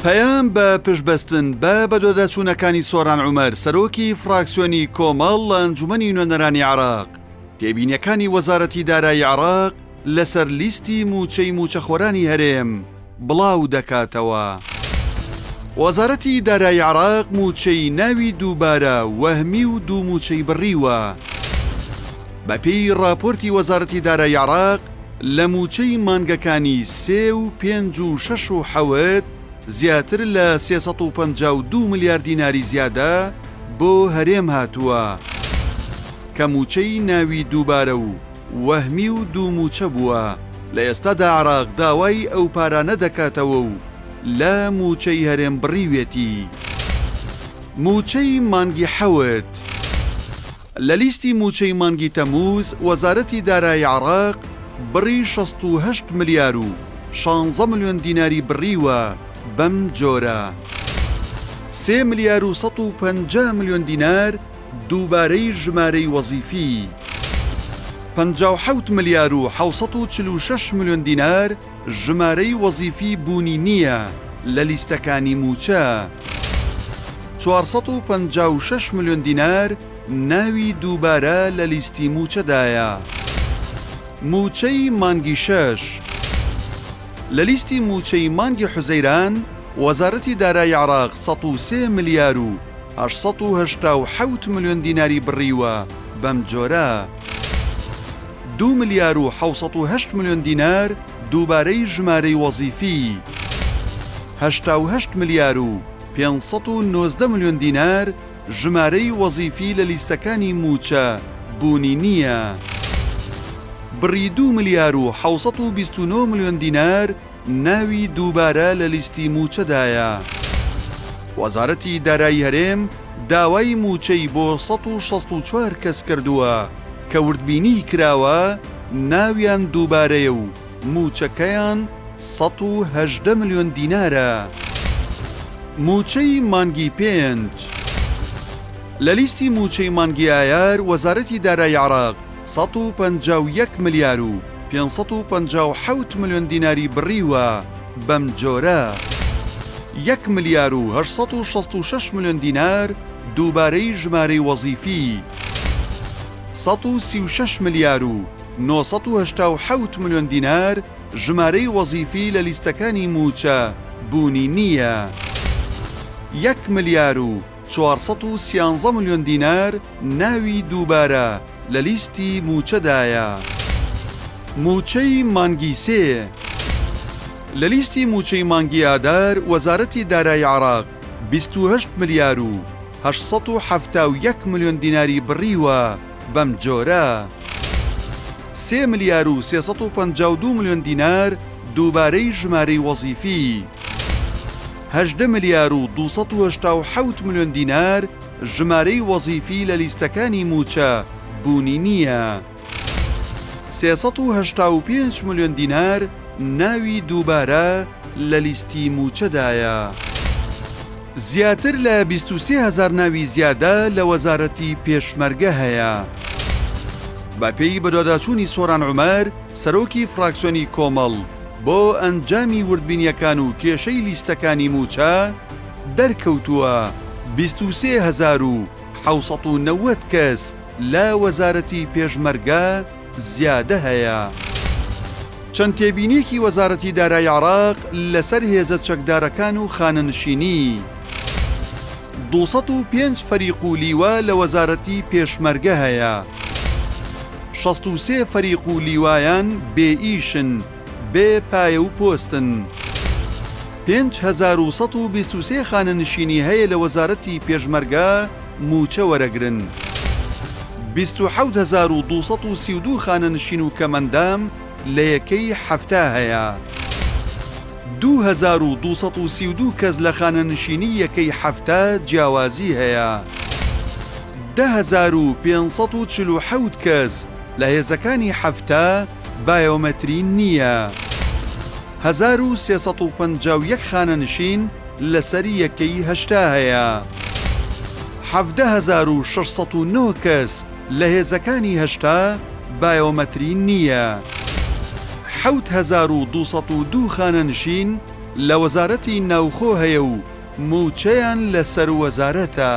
پەیام بە پشتبەستن بە بەدواداچوونەکانی سۆران عومەر سەرۆکی فراکسیۆنی کۆمەڵ لە ئەنجومەنی نوێنەرانی عێراق، تێبینیەکانی وەزارەتی دارایی عێراق لەسەر لیستی مووچەی مووچەخۆرانی هەرێم بڵاو دەکاتەوە. وەزارەتی دارایی عێراق مووچەی ناوی دووبارە وەهمی و دوو مووچەی بڕیوە. بەپێی ڕاپۆرتی وەزارەتی دارایی عێراق، لە مووچەی مانگەکانی سێ و پێنج و شەش و حەوت زیاتر لە 352 ملیار دیناری زیادە بۆ هەرێم هاتووە کە مووچەی ناوی دووبارە و وەهمی و دوو مووچە بووە، لە ئێستادا عێراق داوای ئەو پارانە دەکاتەوە و لە مووچەی هەرێم بڕیوێتی. مووچەی مانگی حەوت. لە لیستی مووچەی مانگی تەمووز، وەزارەتی دارایی عێراق بڕی 68 ملیار و شانزە ملیۆن دیناری بڕیوە، بەم جۆرە. سێ ملیار و 150 ملیۆن دینار دووبارەی ژمارەی وەزیفی. 57 ملیار و 746 ملیۆن دینار ژمارەی وەزیفی بوونی نییە لە لیستەکانی مووچە. 456 ملیۆن دینار ناوی دووبارە لە لیستی مووچەدایە. مووچەی مانگی شەش. لە لیستی مووچەی مانگی حوزەیران، وەزارەتی دارایی عێراق 103 ملیار و 887 ملیۆن دیناری بڕیوە، بەم جۆرە. دوو ملیار و 708 ملیۆن دینار دووبارەی ژمارەی وەزیفی، 88 ملیار و 519 ملیۆن دینار ژمارەی وەزیفی لە لیستەکانی مووچە بوونی نییە. بڕی دوو ملیار و 729 ملیۆن دینار ناوی دووبارە لە لیستی مووچەدایە. وەزارەتی دارایی هەرێم داوای مووچەی بۆ 164 کەس کردووە کە وردبینیی کراوە ناویان دووبارەیە و مووچەکەیان 118 ملیۆن دینارە. مووچەی مانگی پێنج. لە لیستی مووچەی مانگی ئایار وەزارەتی دارایی عێراق 151 ملیار و 557 ملیۆن دیناری بڕیوە، بەم جۆرە. یەک ملیار و 866 ملیۆن دینار دووبارەی ژمارەی وەزیفی. 136 ملیار و 987 ملیۆن دینار ژمارەی وەزیفی لە لیستەکانی مووچە بوونی نییە. یەک ملیار و 413 ملیۆن دینار ناوی دووبارە لە لیستی مووچەدایە. مووچەی مانگی سێ. لە لیستی مووچەی مانگی ئادار وەزارەتی دارایی عێراق 28 ملیار و 871 ملیۆن دیناری بڕیوە، بەم جۆرە. سێ ملیار و 352 ملیۆن دینار دووبارەی ژمارەی وەزیفی. 18 ملیار و 287 ملیۆن دینار ژمارەی وەزیفی لە لیستەکانی مووچە بوونی نییە. 385 ملیۆن دینار ناوی دووبارە لە لیستی مووچەدایە. زیاتر لە 23 هەزار ناوی زیادە لە وەزارەتی پێشمەرگە هەیە. بەپێی بەدواداچوونی سۆران عومەر، سەرۆکی فراکسیۆنی کۆمەڵ، بۆ ئەنجامی وردبینییەکان و کێشەی لیستەکانی مووچە، دەرکەوتووە 23 790 کەس لە وەزارەتی پێشمەرگە زیادە هەیە. چەند تێبینییەکی وەزارەتی دارایی عێراق لەسەر هێزە چەکدارەکان و خانەنشینی. 205 فەریق و لیوا لە وەزارەتی پێشمەرگە هەیە. 63 فەریق و لیوایان بێ ئیشن، بێ پایە و پۆستن. 5123 خانەنشینی هەیە لە وەزارەتی پێشمەرگە مووچە وەرەگرن. 27232 خانەنشین و کەمئەندام لە یەکەی 70 هەیە. 2232 کەس لە خانەنشینی یەکەی 70 جیاوازی هەیە. 10547 کەس لە هێزەکانی 70 بایۆمەتری نییە. 1351 خانەنشین لەسەر یەکەی 80 هەیە. 17609 کەس لە هێزەکانی 80 بایۆمەتری نییە. 7202 خانەنشین. لە وەزارەتی ناوخۆ هەیە و مووچەیان لەسەر وەزارەتە.